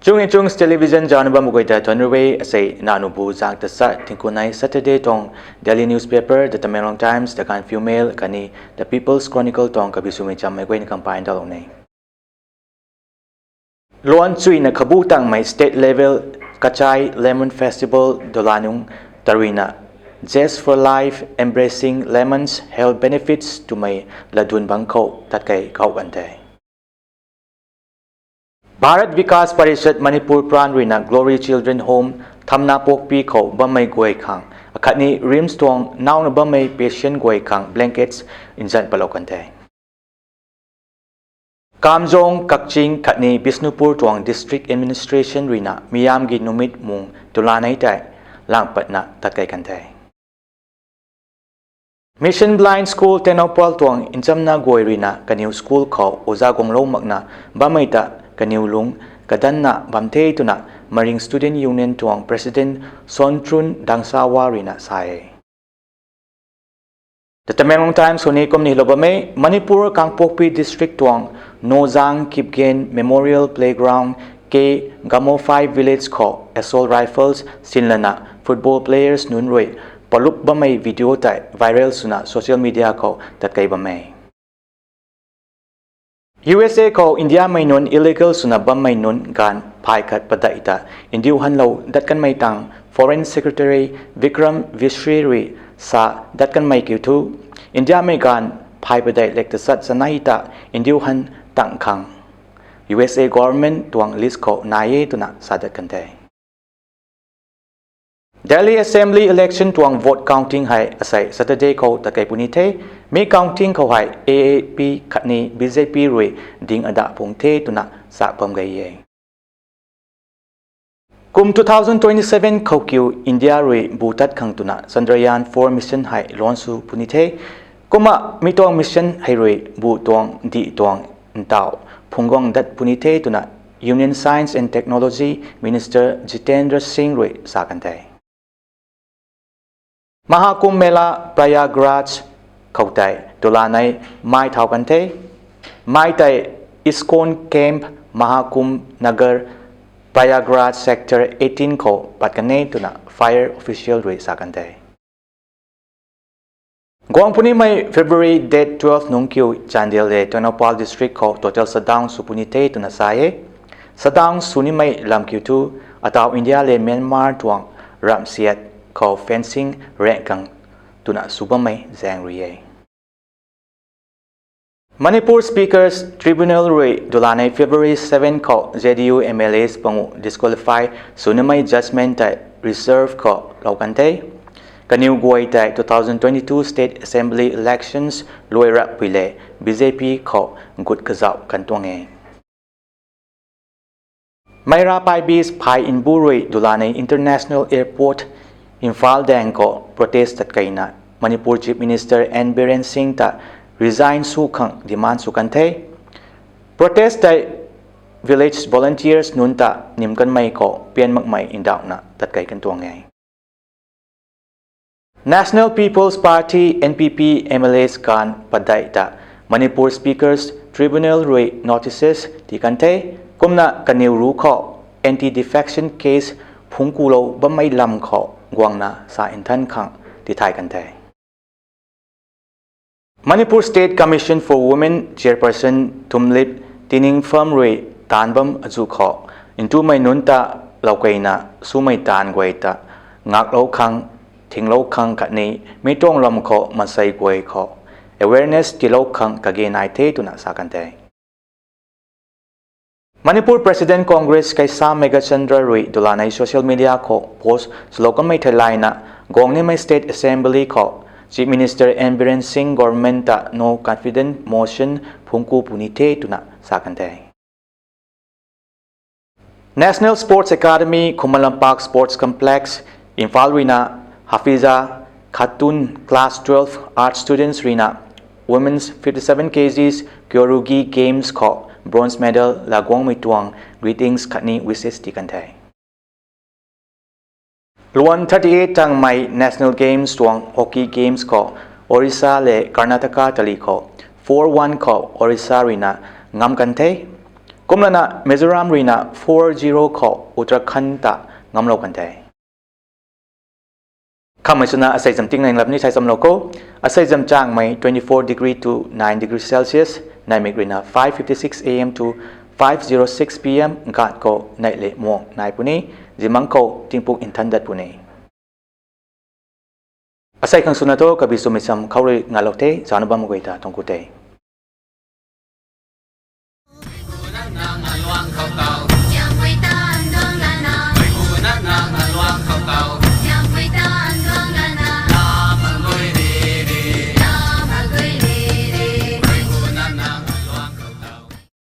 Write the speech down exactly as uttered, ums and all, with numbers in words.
Chung e chung Television zauc na bam guay ta thuanc rui e, asei nanu bu zang ta sa thingkunai Saturday tuang Daily Newspaper, The Tamenglong Times, The Gaanphiu Mail khatni The People's Chronicle tuang kabi swmei chammei guay ni kampai ndalou ne. Luan chuina khabu tangmei state level Kachai Lemon Festival dula nung taruina Zest for Life, Embracing Lemon's Health Benefits twmei latdun bang khou tatkei kau kan the. Bharat Vikas Parishad Manipur Pran ruina Glory Children Home Thamna Pokpi khou bammei guay khang akhatni RIMS tuang nauna bammei patient guay khang blankets nzan patlou kan the. Kamjong, Kakching khatni Bishnupur tuang District Administration ruina Miyamgi Numit mung tulanei tei langpatna tatkei kan the. Mission Blind School Tengnoupal tuang nchamna guay ruina kaniw school khou oja guanglou makna bammei ta kaniw lung kadanna bam the twna Maring Student Union tuang President Sontrun Dangsawa ruina sa e. The Tamenglong Times khou ni kumni lou bam e, Manipur Kangpokpi District tuang Nozang Kipgen Memorial Playground ke Gamophai Village khou assault rifles sinlana football players nunc rui palup bammei video tei viral swna social media khou tatkei bam e. U S A khou Indiamei nunc illegal swna bammei nunc gaanv phay khat padeih ta ndiu hanlou dat kanmei tang Foreign Secretary Vikram Misri rui sa dat kanmei kiu thu, Indiamei gaanv phay padeih lek tasat chanei ta ndiu han tang khang U S A government tuang list khou nai e twna sa dat kan the. Delhi Assembly election tuang vote counting hei asei Saturday khou tatkei puni the. Mi counting khou hei A A P khatni B J P rui ding ada pung the twna sa bam gei e. Kum two thousand twenty-seven khou kiu India rui bu tat khang twna Chandrayaan four mission hei launch sw puni the. Kumna mi tuang mission hei rui bu tuang dih tuang ntauh phungc guang dat puni the twna Union Science and Technology Minister Jitendra Singh rui sa kan the. Mahakumbh Mela Prayagraj khou tei tulanei mai thau kan the. Mai tei ISKCON Camp, Mahakumbh Nagar, Prayagraj Sector eighteen khou pat kan e twna fire official rui sa kan the. Guang punimei February date twelve nung kiu Chandel le Tengnoupal District khou total shutdown sw puni the twna sa e. Shutdown sw nimei lam kiu thu atau India le Myanmar tuang ramsiat khou fencing rengh khang twna sw bammei zaeng rui e. Manipur Speakers Tribunal rui dulanei February seven khou J D U M L As pangu disqualify sw nimei judgment tei reserve khou lou kan the. Kaniw guay tei two thousand twenty-two State Assembly elections luai rapui le B J P khou gut kazauh kan tuang e. Meira Paibis phey mbu rui dulanei International Airport Imphal daeng khou protest tatkeina Manipur Chief Minister N Biren Singh ta resign sw khang demand sw kan the. Protest tei village volunteers nunc ta nim kanmei khou pian makmei ndauhna tatkei kan tuang e. National People's Party, N P P, M L As gaanv padeih ta Manipur Speakers Tribunal rui notices tii kan the. Kumna kaniw ruc khou anti-defection case phungc kulou bammei lam khou guangna sa nthan khang tithay kan the. Manipur State Commission for Women Chairperson Thumlip Tiningpham rui taanv bam azuh khou ntumei nunc ta loukeina swmei taanv guay ta ngaklou khang, thinglou khang khatni mi tuang lam khou maansei guay khou awareness tiilou khang kage nai the twna sa kan the. Manipur President Congress Keisham Meghachandra rui dulanei social media khou post swlou kanmei theilayna guang nimei State Assembly khou Chief Minister N Biren Singh government ta no confidence motion phungc ku puni the twna sa kan the. National Sports Academy, Khuman Lampak Sports Complex, Imphal ruina Hafiza Khatun Class twelve Art Students ruina Women's fifty-seven K Gs Kyorugi Games khou bronze medal laa guangmei tuang greetings khatni wishes tii kan the. Luan thirty-eight tangmei National Games tuang hockey games khou Orissa le Karnataka tali khou four one khou Orissa ruina ngam kan the. Kumlana Mizoram ruina four zero khou Uttarakhand ta ngamlou kan the. Khamei swna asei zam tingnei lap ni sai chamlou kho. Asei zam changmei twenty-four degree to nine degree Celsius, neimik ruina five fifty-six A M to five zero six P M nkat khou neih le muang nai puni, zimang khou tingpuk nthan dat puni. Asei khang swna thu kabi swmei cham khou rui ngalou the, zana bam guay ta tuang ku the.